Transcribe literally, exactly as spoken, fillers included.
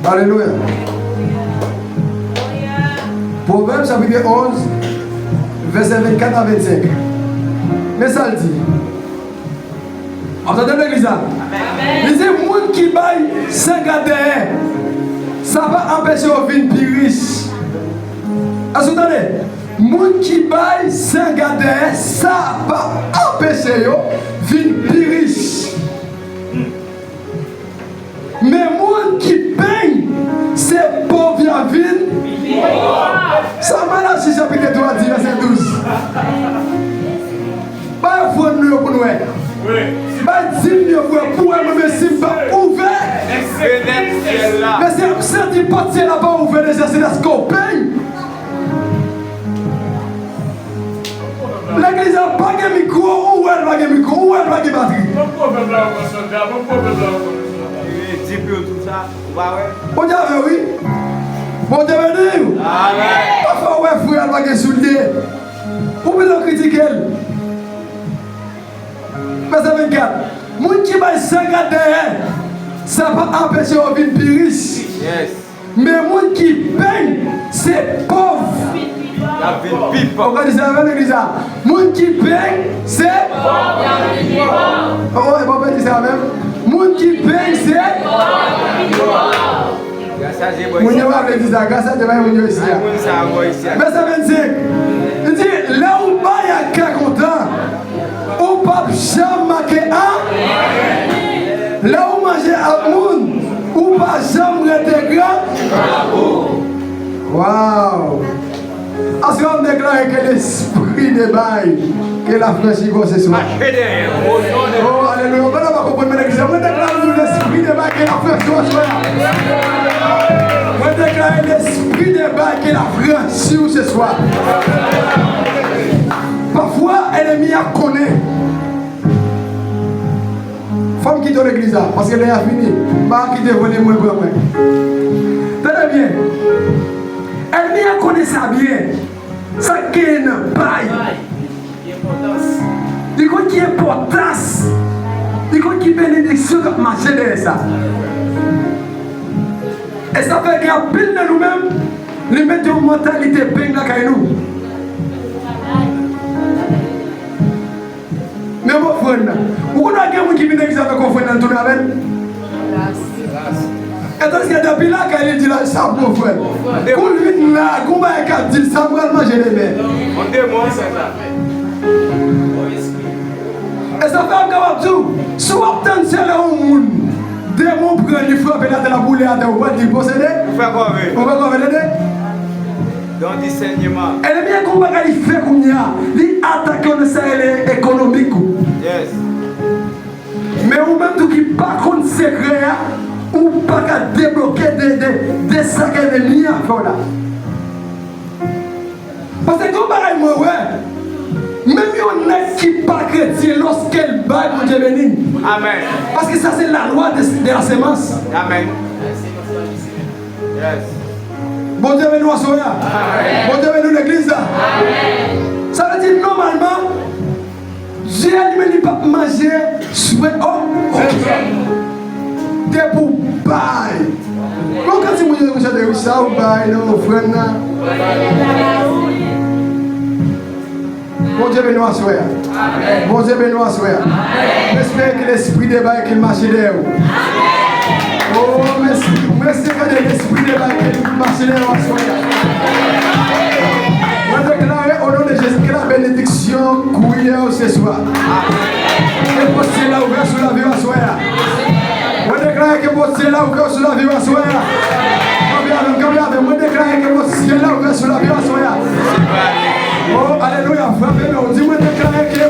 Alelouya. Pwovèb chapit onz, vèsè vennkat a vennsenk. Men sa l di. W ap tande legliz la? Li di, moun ki bay san gad dèyè, sa pa anpeche yo vin pi rich. Èske w tande? Moun ki bay san gad dèyè, sa pa anpeche yo vin pi rich. Men moun ki peny, se pòv y ap vin. Sa Malachi chapit twa di, vèsè douz. Bay ofrann nou yo pou n wè. Bay dim nou yo pou wè, pou wè mwen menm si m pa ouvè. Mesye, m santi pòt syèl la pa ouvè deja, se dèske w peny. Legliz la pa gen mikwo, ou wè l pa gen mikwo, ou wè l pa gen batri. Ban m pwovèb la ankò, sòlda, ban m pwovèb la ankò. Di pou yo tou sa, ou pa wè? Bondye avè w, wi. Bondye beni w. Amèn. Pafwa ou wè frè a pa gen soulye, ou pito kritike l. Vèsè vennkat. Moun ki bay san gad dèyè, sa pa anpeche yo vin pi rich. Yes. Men moun ki peny, se pòv. Y ap vin pi pòv. Ou ka di sa menm legliz la? Moun ki peny, se pòv. Oh, e bon, di sa menm. Moun ki peny, se pòv. Moun yo pa vle di sa, gras a Dye, pa gen moun yo isi a. Vèsè vennsenk, li di, lè ou bay ak kè kontan, ou p ap janm manke anyen. Lè ou manje ak moun, ou pa janm rete gran. Waw! Aswè a, m deklare ke lespri de bay ke l afranchi kò se swa. Mache dèyè, o non de Oh, alelouya. Ou pa konprann, men legliz la. Mwen deklare pou lespri de bay ke l afranchi w aswè a. Mwen deklare lespri de bay ke l afranchi w se swa. Pafwa, ènmi a konnen. Fò m kite w legliz la, paske lè a fini. M pa kite vole mwen pran mwen. Tande byen. Ènmi a konnen sa byen. Sa k genyen nan bay. Li konn ki enpòtans. Li konn ki benediksyon k ap mache dèyè sa. E sa fè gen anpil nan nou menm, li mete yon mantalite peny lakay nou. Men ofrann nan. Ou konn gen moun ki vin legliz avèk ofrann nan, l tounen avè l. E tandiske depi lakay li di la, sa pou ofrann. Kou l vin la, gon bagay k ap di l, sa m pral manje demen. On demon, sa. E sa fè m kapab di w, si w ap tann se lè yon moun, demon pran li, frape l atè, l ap woule atè, ou pral di l posede? Ou fè kòve. Ou fè kòve, tande? Don disèneman. Ènmi an gon bagay li fè kounye a, li atake w nan sa rele ekonomik ou. Yes. Men ou menm tou ki pa konn sekrè a, ou pa ka debloke de, de, de sa ke ènmi an fè w la. Paske gen yon bagay mwen wè, menm yon nèg ki pa kretyen, lòske l bay, Bondye beni l. Amèn. Paske sa se la lwa de, de la semans. Amèn. Yes. Bondye beni w aswè a. Amèn. Bondye beni w legliz la. Amèn. Sa vle di nòmalman, Dye li menm li p ap manje swen, oh, oh. Depi w bay. Bon, kan timoun yo chante, wi, sa w bay nan ofrann nan. Bondye beni w aswè a. Bondye beni w aswè a. M espere ke lespri de bay ke l mache dèyè w. Oh, mèsi. Mwen espere ke lespri de bay ke l mache dèyè w aswè a. Mwen deklare, o non de Jezi, ke la benediksyon kouri dèyè w se swa. Ke pòt syèl la ouvè sou lavi w aswè a. Mwen deklare ke pòt syèl la ouvè sou lavi w aswè a. Kanpe avè m, kanpe avè m. Mwen deklare ke pòt syèl la ouvè sou lavi w aswè a. Oh, alelouya, frape men w. Di, mwen deklare ke